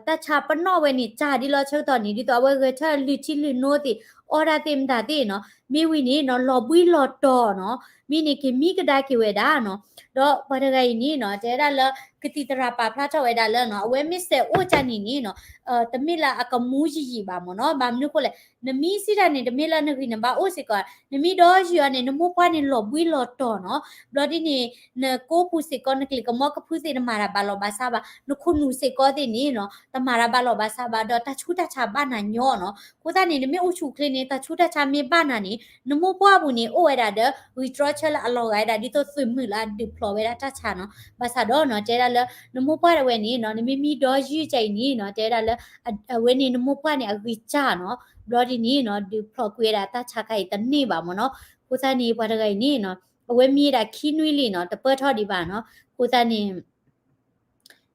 တၢ်ဆါပနီၣ်ဝဲန့ၣ် စၢ်ဒ်လီၤဆၢကတီၢ်န့ၣ် ဒ်သိးအဝဲဂဲၤထၢၣ်လုၢ်ထံလုၢ်နိသ့ၣ် အီၣ်တၢ်သ့ၣ်မတၤသ့ၣ်နီၤ, မ့ၢ်ဝံၤန့ၣ်နီၤ လီၤဘှံးလီၤတီၤနီၤ, မ့ၢ်န့ၣ်က့ၤမံကဒါက့ၤဝဲဒၣ်နီၤ, ဒီးပှၤတဂၤအံၤန့ၣ်နီၤ တဲဝဲဒၣ်လၢ ကသံၣ်သရၣ်ပာ်ဖျါထီၣ်ဝဲဒၣ်လၢနီၤ အဝဲမ့ၢ်စဲးအိၣ်ကၢ်န့ၣ်န့ၣ်နီၤ တမ့ၢ်လၢအကမူယံာ်ယံာ်ဘၣ်မ့ၢ်နီၤ, ဘၣ်မနုၤဃိလဲၣ် နမံစံးတၢ်န့ၣ် တမ့ၢ်လၢနဂံၢ်နဘါအိၣ်စ့ၢ်ကီး, နမံဒီယုၢ်အီၤန့ၣ် နမိၢ်ပှၢ်န့ၣ်လီၤဘှံးလီၤတီၤနီၤ, ဘျီဒ်န့ၣ် နကိးပူၤစ့ၢ်ကီး နကျံၢ်ကမီကဖုသ့ၣ် တမၤတၢ်ဘၣ်လီၢ်ဘၣ်စးဘၣ်, နခိၣ်နူာ်စ့ၢ်ကီးသ့ၣ်န့ၣ်နီၤ တမၤတၢ်ဘၣ်လီၢ်ဘၣ်စးဘၣ် ဒီးတၢ်ဆူးတၢ်ဆါဘၣ်နၤညီနီၤ, အဃိသတးန့ၣ် နမ့ၢ်အိၣ်ဆူၣ်အိၣ်ချ့န့ၣ် တၢ်ဆူးတၢ်ဆါမ့ၢ်ဘၣ်နၤန့ၣ် နမိၢ်ပှၢ်အပူၤန့ၣ် အိၣ်ဝဲဒၣ်ဒီး ဂံၢ်တြီဆၢလၢအလီၤဂာ်ဝဲဒၣ် ဒ်သိးသုးမုၢ်လၢအဒုးဖျိးဝဲဒၣ်တၢ်ဆါနီၤ, ဘၣ်ဆၣ်ဒီးနီၤ တဲဒၣ်လၢ နမိၢ်ပှၢ်တဝဲန့ၣ်နီၤ နမ့ၢ်မံဒီယုၢ်ကၢ်အံၤန့ၣ်နီၤ တဲဒၣ်လၢ အဝဲန့ၣ်နမိၢ်ပှၢ်န့ၣ် အဂံၢ်စၢ်နီၤ, ဘျီဒ်န့ၣ်နီၤ ဒုးဖျိးကွံာ်ဝဲဒၣ်တၢ်ဆါခါအံၤတန့ၢ်ဘၣ်မ့ၢ်နီၤ, အဃိသတးန့ၣ် ပှၤတဂၤအံၤန့ၣ်နီၤ အဝဲမံဝဲဒၣ်ခံနွံလံနီၤ တပၢၢ်ထီၣ်ဒံးဘၣ်နီၤ, အဃိသတးန့ၣ်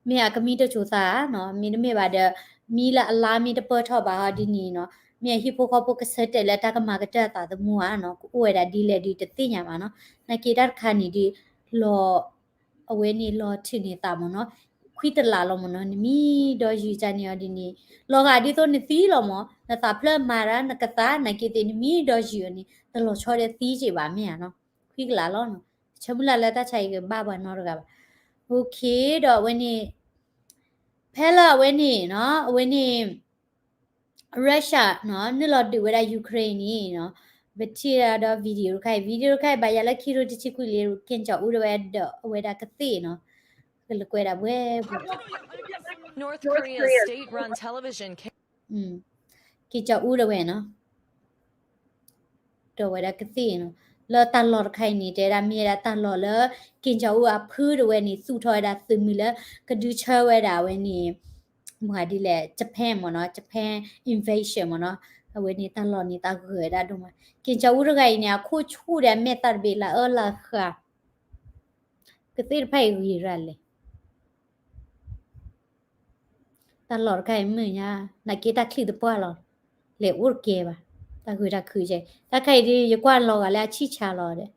မ့ၢ်အကမံတစိၤသးနီၤ, မ့တမ့ၢ်ဘၣ်ဒီး မံလၢအလါမ့ၢ်တပၢၢ်ထီၣ်ဘၣ်ဟီဒ်န့ၣ်နီၤ, မ့ၢ်အဟံၣ်ဖိဃီဖိကဆၢတဲာ်လၢတၢ်ကမၤကတၢၢ်အသးသမူဧါနီၤ, ကအိၣ်ဝဲဒၣ်ဒ်လဲၣ်ဒီးတသ့ၣ်ညါဘၣ်နီၤ. နာ်က့တၢ်တခါန့ၣ်ဒီး လီၤ အဝဲန့ၣ်လီၤထုးန့ၢ်သးမ့ၢ်နီၤ, ခွံကလးလီၤမ့ၢ်နီၤ, နမံဒီးယုာ်ကန့ၣ်အီၤဒ်န့ၣ် လီၤဂာ်ဒ်သိးနသံလီၤမ့ၢ်, နသးဖျၢၣ်မၤတၢ် နကသါ နာ်က့သ့ၣ် နမံဒီးယုာ်အီၤန့ၣ် တလီၤဆီဒီးသံက့ဘၣ်မ့ၢ်ဧါနီၤ, ခွံကလးလီၤနီၤ. ဆၢမုၢ်လၢ်လၢတၢ်ဆါအံၤကဘၣ်ပှၤနီတဂၤဘၣ်. Okay ဒီးအဝဲန့ၣ် ဖဲလၢအဝဲန့ၣ်နီၤ, အဝဲန့ၣ် Russia နီၤ နုာ်လီၤဒုးဝဲဒၣ် Ukraine န့ၣ်နီၤ, ပထံၣ်ဒီး video တခါအံၤ, video တခါအံၤ ဘၣ်ယၤလၢခံကထိတဆံခွံလံ, က့ၣ်ကၠီအူဒီးဝဲဒၣ် အဝဲဒၣ်ကသ့ၣ်နီၤ, ကလၢကွဲဒၣ်ဘှဲ North Korea's state-run television က့ၣ်ကၠီအူဒီးဝဲနီၤ ဒီးဝဲဒၣ်ကသ့ၣ်နီၤ, လၢတၢ်လီၢ်တခါအံၤန့ၣ် တဲဒၣ်မ့ၢ်ဝဲဒၣ်တၢ်လီၢ်လၢ က့ၣ်ကၠီအူအဖုဒီးဝဲန့ၣ် သူၣ်ထီၣ်ဝဲဒၣ်သုးမုၢ်လၢ ကဒုးဆၢဝဲဒၣ်အဝဲန့ၣ် မ့ၢ်ဒ်လဲၣ် Japan မ့ၢ်နီၤ, Japan invasion မ့ၢ်နီၤ, အဝဲန့ၣ်တၢ်လီၢ်န့ၣ် တၢ်ဂၢၢ်ဝဲဒၣ်ဒိၣ်မး, က့ၣ်ကၠီအူတဂၤအံၤန့ၣ် အခိၣ်ဆူၣ်ဒီးအမဲာ်သၣ်တဘ့ၣ်လၢအအၢလၢအဃၣ် ကသ့ၣ်တဖၣ်အံၤဂ့ၤရၤလဲၣ် တၢ်လီၢ်တခါအံၤမုာ်ညါ, နာ်က့တၢ်ချံၣ်တပှၢ်လီၤ, လဲၤအိၣ်တကဲဘၣ်, တၢ်ဂ့ၤတၢ်ခုးကဲ, တၢ်ခါအံၤဒ် ယကွၢ်လီၤဂာ်လၢအဆံၣ်ဆါလီၤဒီး,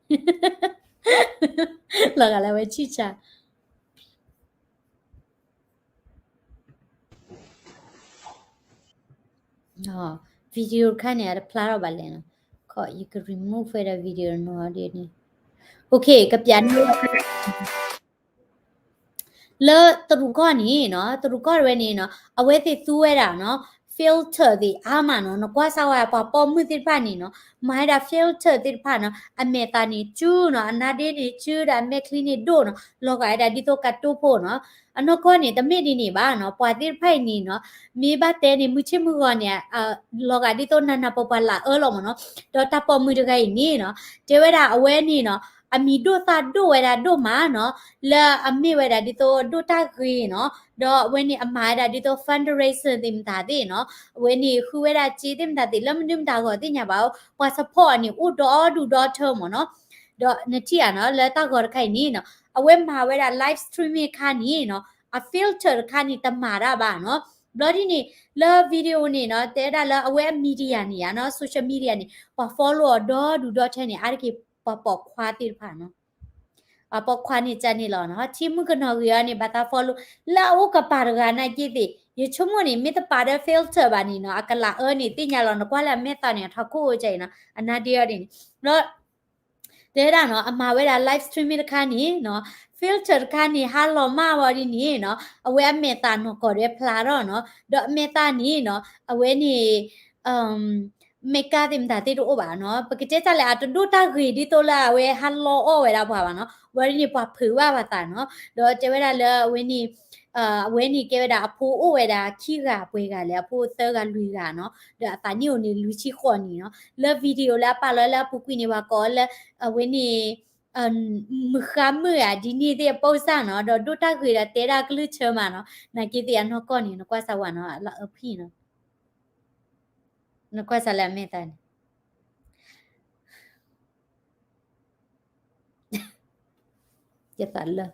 လီၤဂာ်လၢအဝဲဆံၣ်ဆါ video တခါန့ၣ် အတဖျါထီၣ်ဘၣ်လဲၣ်နီၤ, ခီ ယက remove ဝဲဒၣ် video နီၤဒ်န့ၣ်, okay ကပျးန့ၢ် လၢတရူးကီၢ်န့ၣ်နီၤ, တရူးကီၢ်တဝဲန့ၣ်နီၤ, အဝဲသ့ၣ်သူဝဲဒၣ်နီၤ, filter သ့ၣ်အါမးနီၤ, နကွၢ်စၢ်ဝဲပှၤပိာ်မုၣ်သ့ၣ်တဖၣ်န့ၣ်နီၤ, မၤဝဲဒၣ် filter သ့ၣ်တဖၣ်နီၤ, အမဲာ်သၣ်န့ၣ်စုနီၤ, အနါဒ့န့ၣ်စုဒီးအမဲာ်ချံန့ၣ်ဒိၣ်နီၤ, လီၤဂာ်ဝဲဒၣ်ဒ်သိးကတိၢ်ဖိနီၤ, အနီၢ်ကီၢ်န့ၣ် တမ့ၢ်ဒ်န့ၣ်ဘၣ်နီၤ, ပှၤသ့ၣ်တဖၣ်အံၤန့ၣ်နီၤ, မ့ၢ်ဘၣ်တဲန့ၣ် မုၢ်ဆ့ၣ်မုၢ်ဂီၤန့ၣ် လီၤဂာ်ဒ်သိးနးနးပှၤပှၤလၢအအၢလီၤမ့ၢ်နီၤ, ဒီးတၢ်ပိာ်မုၣ်တဂၤအံၤန့ၣ်နီၤ, တဲဝဲဒၣ်အဝဲန့ၣ်နီၤ, အမံၤဒိၣ်သၣ်ဒိၣ်ဝဲဒၣ်ဒိၣ်မးနီၤ, လၢအမ့ၢ်ဝဲဒၣ်ဒ်သိးဒိၣ်တၢ်ဂ့ၤနီၤ, ဒီးအဝဲန့ၣ်အမၤဝဲဒၣ်ဒ်သိး fundraiser သ့ၣ်မတၤသ့ၣ်နီၤ, အဝဲန့ၣ်ဃုဝဲဒၣ်စ့သ့ၣ်မတၤသ့ၣ် လၢမနုၤမတၤဂီၤသ့ၣ်ညါဘၣ်, ပှၤ support န့ၣ် အိၣ်ဒီဒူၣ်ဒီထၢမ့ၢ်နီၤ, ဒီးနထံၣ်ဧါနီၤ လၢတၢ်ဂီၤတခါအံၤန့ၣ်နီၤ, အဝဲမၤဝဲဒၣ် live streaming တခါန့ၣ်နီၤ, အ filter တခါန့ၣ် တမၤတၢ်ဘၣ်နီၤ, ဘျီဒ်န့ၣ် လၢ video န့ၣ်နီၤ တဲဒၣ်လၢအဝဲအ media န့ၣ်ဧါနီၤ social media န့ၣ် ပှၤ follow အီၤဒီဒူၣ်ဒီထၢန့ၣ် အါတက့ၢ်ပှၤပိာ်ခွါသ့ၣ်တဖၣ်နီၤ, အပိာ်ခွါန့ၣ်ကန့ၣ်လီၤနီၤ, ထံမုၣ်ကနီၤဂ့ၤအီၤန့ၣ် ဘၣ်သး follow လၢအအိၣ်ကပၤတဂၤနာ်က့သ့ၣ် ယဆိကမိၣ်န့ၣ် မ့ၢ်တပာ်ဒီး filter ဘၣ်န့ၣ်နီၤ အကလးအၢန့ၣ် သ့ၣ်ညါလီၤ နကွၢ်လၢအမဲာ်သၣ်န့ၣ် အထီခိၣ်အိၣ်ကၢအံၤနီၤ အနါဒ့အီၤဒ်န့ၣ်, ဘျီ တဲဒၣ်နီၤ အမၤဝဲဒၣ် live streaming တခါန့ၣ်နီၤ, filter တခါန့ၣ် ဟါလီၤမၢ်ဝဲဒ်န့ၣ်နီၤ, အဝဲအမဲာ်သၣ်နီၢ်ကီၢ်ဒီးဖျါထီၣ်နီၤ, ဒီးအမဲာ်သၣ်န့ၣ်နီၤ အဝဲန့ၣ် makeup သ့ၣ်မတၤသ့ၣ်တအိၣ်ဘၣ်နီၤ, ပကတဲတၢ်လဲၣ် အတဒိၣ်တၢ်ဂ့ၤဒ်သိးလၢအဝဲဟါလီၤအီၣ်ဝဲဒၣ်ပှၤဘၣ်နီၤ, ဝဲဒ်န့ၣ်ပှၤဖုးဘၣ်ပှၤသးနီၤ, ဒီးတဲဝဲဒၣ်လၢအဝဲန့ၣ် အဝဲန့ၣ်ကဲဝဲဒၣ်အဖိအိၣ်ဝဲဒၣ်ခံဂၤပှဲၤဂၤလဲၣ်, အဖိသၢဂၤလွံၢ်ဂၤနီၤ, ဒီးအသးနံၣ်အိၣ်န့ၣ်လွံၢ်ဆံဃိးနံၣ်နီၤ, လၢ video လၢအပာ်လီၤလၢအပူၤကွံာ်န့ၣ် ပှၤကိးအီၤလၢ အဝဲန့ၣ် မုၢ်ဃါမုၣ်ဧါ ဒ်န့ၣ်သ့ၣ်အပိၢ်စၢ်နီၤ, ဒီးဒိၣ်တၢ်ဂ့ၤဒီးတဲဒၣ်ကလုၢ်ဆၢမးနီၤ, နာ်က့သ့ၣ်အနီၢ်ကီၢ်န့ၣ် နကွၢ်စၢ်ဝဲနီၤ လၢအဖံၣ်နီၤ, နကွၢ်စၢ်လၢအမဲာ်သၣ်န့ၣ် ယသးလၢ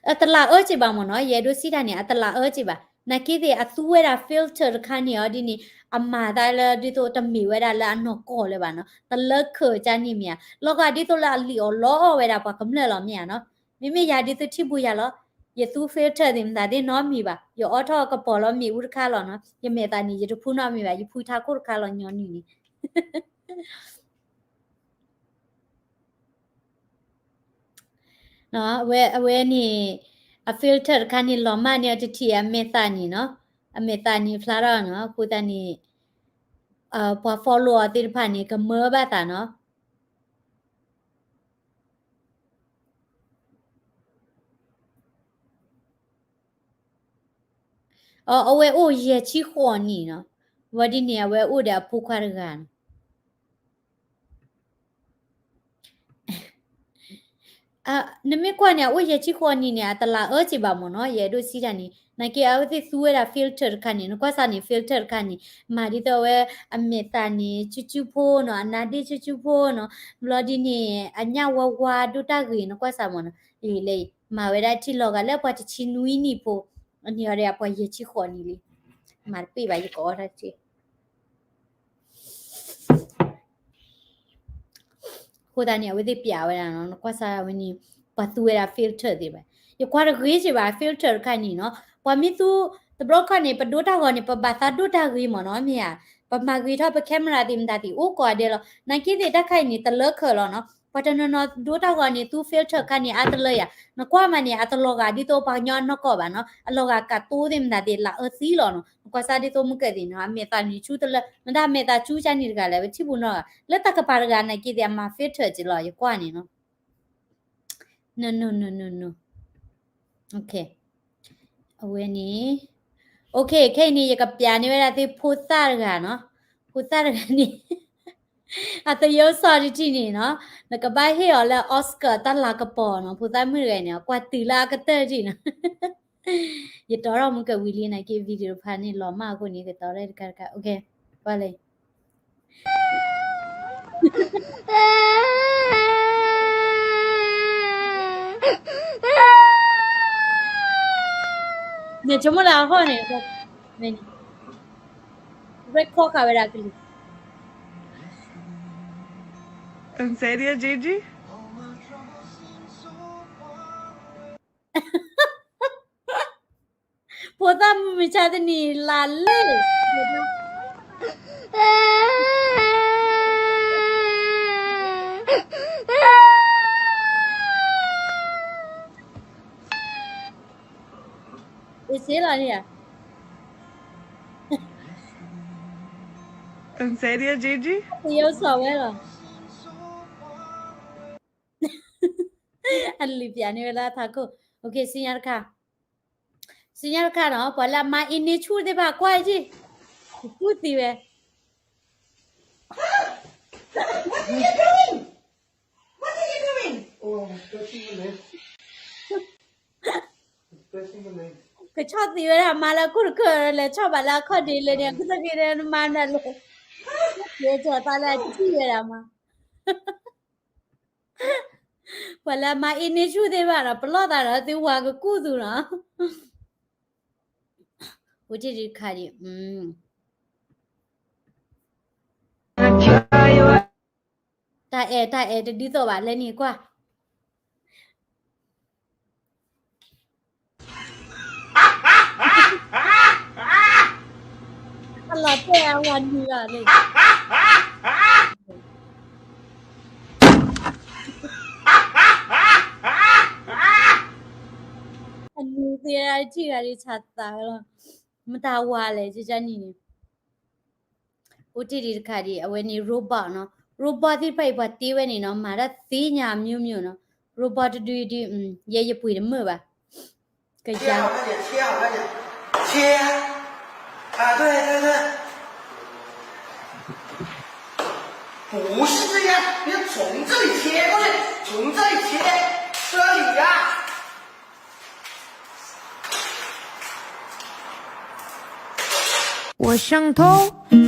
အတလးအၢက့ဘၣ်မ့ၢ်နီၤ, ယအဲၣ်ဒိးစံးတၢ်န့ၣ် အတလးအၢက့ဘၣ်. နာ်က့သ့ၣ် အသူဝဲဒၣ် filter တခါန့ၣ်အီၤဒ်န့ၣ် အမၤသးလၢဒ်သိးတမ့ၢ်ဝဲဒၣ်လၢအနီၢ်ကီၢ်လၢၤဘၣ်နီၤ, တလၢခၢၣ်ကန့ၣ်မ့ၢ်ဧါ, လီၤဂာ်ဒ်သိးလၢအလံၣ်အီၣ်လီအီၣ်ဝဲဒၣ်ပှၤကမျၢၢ်လီၤမ့ၢ်ဧါနီၤ. မ့မ့ၢ်ယၤဒ်သိးထံၣ်ဘူးယၤလီၤ, ယသူ filter သ့ၣ်မတၤသ့ၣ်နီတမံၤဘၣ်, ယအိးထီၣ်ကပီၤလီၤမ့ၣ်အူတခါလီၤနီၤ, ယမဲာ်သၣ်န့ၣ် ယတဖှူနီတမံၤဘၣ်, ယဖှူထးခိၣ်တခါလီၤညီနုၢ်န့ၣ် အဝဲ အဝဲန့ၣ် အ filter တခါန့ၣ် လီၤမၢ်န့ၢ်အီၤတထံၣ် အမဲာ်သၣ်န့ၣ်နီၤ, အမဲာ်သၣ်န့ၣ်ဖျါထီၣ်နီၤ, အဃိသတးန့ၣ် ပှၤ follow အီၤသ့ၣ်တဖၣ်န့ၣ် ကမၢဘၣ်သးနီၤ. အဝဲအိၣ်ယဲၢ်ဆံဃိးနံၣ်နီၤ, ဝံၤဒ်န့ၣ် အဝဲအိၣ်ဒီးအဖိခွါတဂၤနီၤ. နမ့ၢ်ကွၢ်န့ၣ် အအိၣ်ယဲၢ်ဆံဃိးနံၣ်န့ၣ် အတလးအၢက့ဘၣ်မ့ၢ်နီၤ, ယအဲၣ်ဒိးစံးတၢ်န့ၣ်, နာ်က့အဝဲသ့ၣ်သူဝဲဒၣ် filter တခါန့ၣ်, နကွၢ်စၢ်န့ၣ် filter တခါန့ၣ်, မၤဒ်သိးအဝဲအမဲာ်သၣ်န့ၣ် စုစုဖိနီၤ, အနါဒ့စုစုဖိနီၤ, ဘျီဒ်န့ၣ် အညၣ်ဝါဝါဒိၣ်တၢ်ဂ့ၤ နကွၢ်စၢ်မ့ၢ်နီၤ, လၢ မၤဝဲဒၣ်ထံၣ်လီၤဂာ်လၢပှၤတဆံနွံနံၣ်ဖိ, အန့ၣ်အီၤဒီးအပှၤယဲၢ်ဆံဃိးနံၣ်လံ, မၤတပ့ၢ်ဘၣ် ယကအီၣ်တၢ်တက့ၢ် အဃိသတးန့ၣ် အဝဲသ့ၣ်ပျးဝဲဒၣ်နီၤ, နကွၢ်စၢ်ဝဲန့ၣ် ပှၤသူဝဲဒၣ် filter သ့ၣ်တဖၣ်, ယကွၢ်တဂ့ၤက့ဘၣ် filter တခါန့ၣ်နီၤ, ပှၤမ့ၢ်သူ တဘျီခီန့ၣ် ပဒိတၢ်ဂီၤန့ၣ် ပဘၣ်သးဒိတၢ်ဂ့ၤမ့ၢ်နီၤ, မ့ၢ်ဧါ, ပမၤဂ့ၤထီၣ်ပ camera သ့ၣ်မတၤသ့ၣ် အိၣ်ကိးဂၤဒဲးလီၤ, နာ်က့သ့ၣ်တၢ်ခါအံၤန့ၣ် တလၢခဲလီၤနီၤ, ပှၤတနီၤနီၤဒိတၢ်ဂီၤန့ၣ် သူ filter တခါန့ၣ် အါတလၢယၤ, နကွၢ်မးန့ၣ် အတလီၤဂာ်ဒ်သိးပှၤကညီအနီၢ်ကီၢ်ဘၣ်နီၤ, အလီၤဂာ်ကးတိသ့ၣ်မတၤသ့ၣ် လၢအၢသံလီၤနီၤ, နကွၢ်စၢ်ဒ်သိးမုၢ်ကၢၢ်သ့ၣ်နီၤ, အမဲာ်သးနံၤဆူတလၢ နဒၣ်အမဲာ်သးဆူကၢ်န့ၣ်တဂၤလဲၣ်, ပထံၣ်ပူၤနီၤဂၤ လၢတၢ်ကပၤတဂၤနာ်က့သ့ၣ် အမၤ filter က့လီၤ ယကွၢ်န့ၣ်နီၤ. အဝဲန့ၣ် OK ခဲအံၤန့ၣ် ယကပျးန့ၢ်ဝဲဒၣ်သုဖိသၣ်တဂၤနီၤ, ဖိသၣ်တဂၤန့ၣ် အသယိစီၤတထံၣ်န့ၣ်နီၤ, နကဘၣ်ဟ့ၣ်အီၤလၢ Oscar တၢ်လၤကပီၤနီၤ, ဖိသၣ်မုၣ်တဂၤန့ၣ် ကွၢ်တုၤလၢအကတၢၢ်ထံၣ်နီၤ, ယတီထီၣ်မုၢ်ကၢၢ်ဝံၤလံနာ်က့ video တဖၣ်န့ၣ် လီၤမၢ်အဃိန့ၣ် ကတီထီၣ်တခါတခါ, OK ကွၢ်လၢ န့ၣ်ဆိကမိၣ်လၢအဟီၣ်န့ၣ်, ရ့ခီဃာ်ဝဲဒၣ်ကလုၢ် ဖိသၣ်မုၢ်မဆါတနံၤလၢ်လၢ် အ့ၣ်စ့လီၤန့ၣ်ဧါ, သယိစီၤဝဲလီၤ, အလုၢ်ပျးန့ၢ်ဝဲလၢအထးခိၣ်, OK ဆူညါတခါ ဆူညါတခါနီၤ ပှၤလၢအမၤအ့န့ဆူၣ်သ့ၣ်တဖၣ်ကွၢ်က့ၢ်, ကကူၣ်သံဝဲ, ကဆီၣ်သံဝဲဒၣ်မါလၢအခိၣ်တခၢၣ် လဲၤဆီၣ်ဘၣ်လၢအခီၣ်ဒ့လဲၣ်န့ၣ် ကသ့ၣ်ဂ့ၤန့ၣ် နမၤနၤလဲၣ်, ယဲၢ်ကၠီၤသးလၢအထံၣ်ဝဲဒၣ်မါ ပှၤလၢအမၤအ့န့ဆူၣ်သ့ၣ်တဖၣ်နီၤ ပလီၢ်သးဒီးသု ဝၤကကူၣ်သူနီၤ, အိၣ်တ့ၢ်တခါဒံး, တၢ်အဲၣ် တၢ်အဲၣ်တဒ်သိးဘၣ် လဲၤနံၤကွၢ် အလီၤတဲာ်အဝၤနံၤလီၤန့ၣ်, အနံၤသ့ၣ်ထံၣ်ဂၤဒ်ဆၣ်သးလီၤ, မတၤဝၤလဲၣ် ကကနံၤန့ၣ် အိၣ်တ့ၢ်ဒံးတခါဒံး အဝဲန့ၣ် robot နီၤ, robot သ့ၣ်တဖၣ်အံၤပှၤတ့ဝဲန့ၣ်နီၤ မၤတၢ်သ့ညါအမျိုးမျိုးနီၤ, robot တဒုဒု ယဲယပှ့ၤတမုာ်ဘၣ်, ကယါ 切啊，切啊，切啊，啊，对对对，不是这样，你要从这里切过去，从这里切，这里呀。 我上头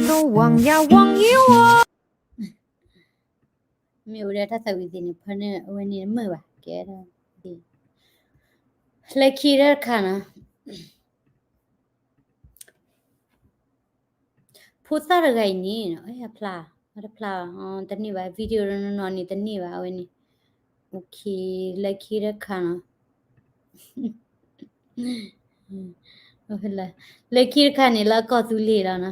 都忘呀忘记我 မ့ၢ်အိၣ်ဒီးတၢ်သးဝံၤသ့ၣ်န့ၣ် ဖၢန့ၣ်အဝဲန့ၣ်မုာ်ဘၣ် ကဲဒၣ်, လၢခံတခါနီၤ ဖိသၣ်တဂၤအံၤန့ၣ် အဖျါ, တဖျါ, တန့ၢ်ဘၣ် video တနီၤနီၤန့ၣ် တန့ၢ်ဘၣ် အဝဲန့ၣ်, လၢခံတခါနီၤ, လၢခံတခါန့ၣ် လၢကီၢ်သူလ့ၤလီၤနီၤ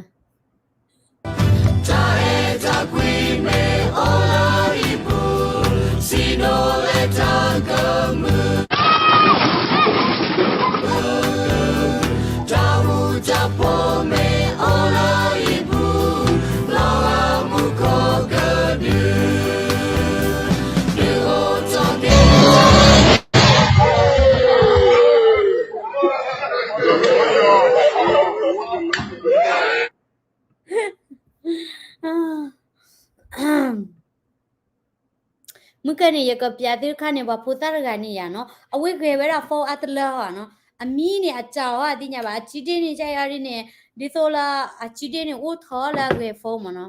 မုၢ်ကၢန့ၣ် ယကပျးသုတခါန့ၣ် ပှၤဖိသၣ်တဂၤန့ၣ်ယါနီၤ, အဝဲဂဲၤဝဲဒၣ် phone အါတလၢဟီနီၤ, အမံၤန့ၣ် အစှၤအီၤအသ့ၣ်ညါဘၣ်, အစုဒ့န့ၣ် ကယါဒ်န့ၣ်, ဒ်သိးလၢအစုဒ့န့ၣ် အိၣ်ထီၣ်လၢအဂဲၤ phone မးနီ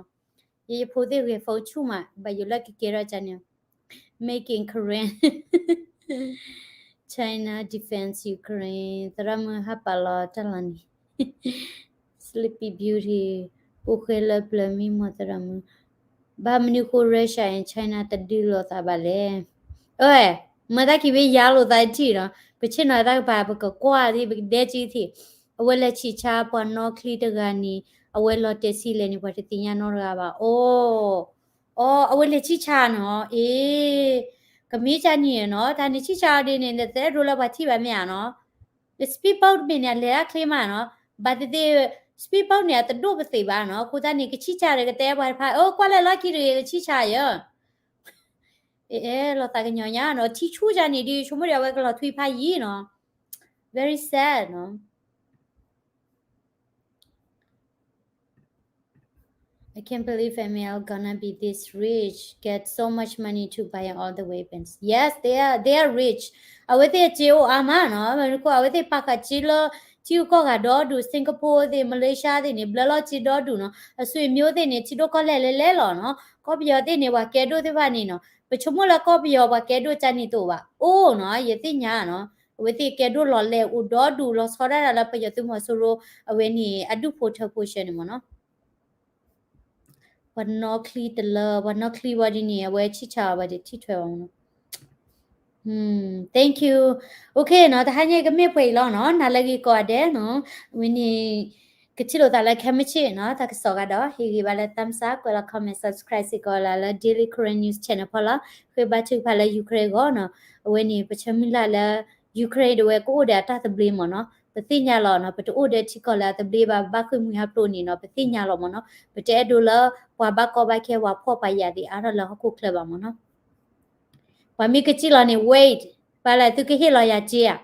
ၤ, ယဖိသ့ၣ်ဂဲၤ phone ဆူၣ်မး, ဘၣ်ယိၣ်လၢကကဲထီၣ်ကန့ၣ် Made in Korean, China defense Ukraine, သရၣ်မုၣ်ဟးပာ်လီၤတၢ်လီၤနံၤ, Sleepy Beauty, အိၣ်ဃဲလၢပျၢၤမံမီၢ်သရၣ်မုၣ်, ဘၣ်မနုၤဃိ Russia and China တဒုးလိာ်သးဘၣ်လဲၣ်. အၢ, မ့ၢ်တၢ်ခံဘ့ၣ်ယါလိာ်သးထံၣ်နီၤ, ပဆ့ၣ်နီၤတၢ်ကပၤ ပကကွၢ်သ့ၣ် ပကဒဲကံထံၣ်, အဝဲလဲၤဆံးဆါပှၤနီၣ်ချံတဂၤန့ၣ်, အဝဲလီၤတဲာ်ဆံးလဲၣ်န့ၣ် ပှၤတသ့ၣ်ညါနီတဂၤဘၣ်. အိ, အိ, အဝဲလဲၤဆံးဆါနီၤ, အ့, ကမ့ၢ်ကၢ်န့ၣ်နီၤ, တၢ်န့ၣ်ဆံးဆါအီၤဒ်န့ၣ် နတအဲၣ်ဒိးလၢပှၤထံၣ်ဘၣ်မ့ၢ်ဧါနီၤ. ဒီး speedboat မ့ၢ်န့ၣ် အလဲၤဒၣ်ချ့မးနီၤ, ဘၣ်သ့ၣ်သ့ၣ် speedboat န့ၣ် အတဒိၣ်ပသ့ၣ်ဘၣ်နီၤ, အဃိသတးန့ၣ် ကဆံးဆါဒီးကတဲပှၤတဖၣ်, အိ, ကွၢ်လၢလီၢ်ခံတဂ့ၤ ကဆံးဆါယၤ, အဲ, အဲ, လီၤသးကညီၤညါနီၤ, ထံဆူၣ်ယၤန့ၣ်ဒီး ဆိကမိၣ်ဒီးအဝဲကလီၤထွံဖးယံၤနီၤ, very sad နီၤ. I can't believe M L gonna be this rich, get so much money to buy all the weapons. Yes, they are, they are rich. အဝဲသ့ၣ်အစ့အိၣ်အါမးနီၤ, မနုၤဃိ အဝဲသ့ၣ်ပာ်ဃာ်စ့လၢ ထံဂုၤကီၢ်ဂၤဒီဒူၣ်, Singapore သ့ၣ်, Malaysia သ့ၣ်န့ၣ် ဘျၢလီၤစ့ဒီဒူၣ်နီၤ, အဆွေမျိုးသ့ၣ်န့ၣ် ထံဒိၣ်ကီၢ်လဲၢ်လဲၢ်လဲၢ်လီၤနီၤ, ကီၢ်ပယီၤသ့ၣ်န့ၣ် ပှၤကဲဒိၣ်သ့ၣ်တဖၣ်န့ၣ်နီၤ, ပဆိကမိၣ်လၢကီၢ်ပယီၤပှၤကဲဒိၣ်ကၢ်န့ၣ်တအိၣ်ဘၣ်, အိၣ်နီၤ, ယသ့ၣ်ညါနီၤ, အဝဲသ့ၣ်ကဲဒိၣ်လီၤလဲၣ် အိၣ်ဒီဒူၣ် လီၤဆီဒၣ်တၢ်လၢပယီၤသုးမီၤစိရိၤ အဝဲန့ၣ် အဒူၣ်ဖိထၢဖိဆၢန့ၣ်မ့ၢ်နီၤ. ပှၤနီၣ်ချံတလၢ, ပှၤနီၣ်ချံဝဲဒ်န့ၣ် အဝဲဆံးဆါအီၤ ပှၤတထံၣ်ထွဲဘၣ်မ့ၢ်နီၤ. Thank you. Okay နီၤ, တဟါညါကမ့ၢ်ပှဲၤအံၤလီၤနီၤ, နၤလၢဂ့ၤကိးဂၤဒဲးနီၤ, ဝဲန့ၣ် ကထံၣ်လိာ်သးလၢခဲမုၢ်ဆ့ၣ်နီၤ, တၢ်ကစီၣ်ဂၤဒီး ဟ့ၣ်ဂံၢ်ဘါလၢ thumbs up, ကွဲးလီၤ comment, subscribe စ့ၢ်ကီးလၢ Daily Karen News Channel ဖီလာ်, ဃ့ဘါထုကဖၣ်လၢ Ukraine အဂီၢ်နီၤ, အဝဲန့ၣ် ပဆၢမုၢ်လၢ်လၢ Ukraine ဒၣ်ဝဲကအိၣ်ဒီးအတၢ်သဘျ့မ့ၢ်နီၤ, ပသ့ၣ်ညါလီၤနီၤ, ပတအိၣ်ဒီးထံကီၢ်လၢအသဘျ့ဘၣ်, ဘၣ်ဃ့ၢ်မှံဟးဖျိးန့ၣ်နီၤ, ပသ့ၣ်ညါလီၤမ့ၢ်နီၤ, ပတအဲၣ်ဒိးလၢ ပှၤဘၣ်ကီဘၣ်ခဲ ပှၤဖှီၣ်ပှၤယာ်သ့ၣ်အါထီၣ်လၢဟီၣ်ခိၣ်ချၢဘၣ်မ့ၢ်နီၤ. ပှၤမ့ၢ်ကစံၣ်လီၤန့ၣ် wait, ဘၣ်လဲၣ် သုကဟ့ၣ်လီၤယၤစ့ဧါ.